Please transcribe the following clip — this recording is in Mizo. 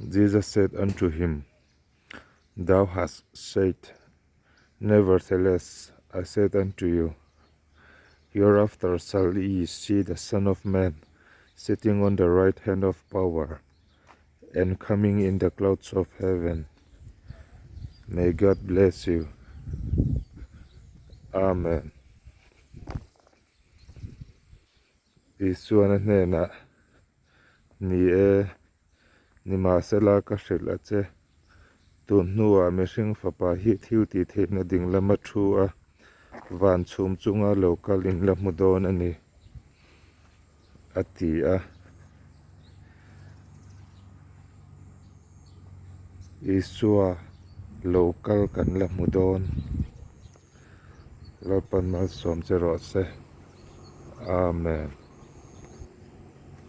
Jesus said unto him, Thou hast said, Nevertheless I say unto you, Hereafter shall ye see the Son of Man sitting on the right hand of power and coming in the clouds of heaven. May God bless you. Amen. Isuan a hnenah, Ni e, nimahsela ka hrilh a che. Tun hnuah mihring fapa hi thil tih theihna ding lama thu a, van chhum chunga lo kal in la hmu dawn a ni, a ti a. Isua lo kal kan la hmu dawn. Lalpan malsawm che rawh se. Amen.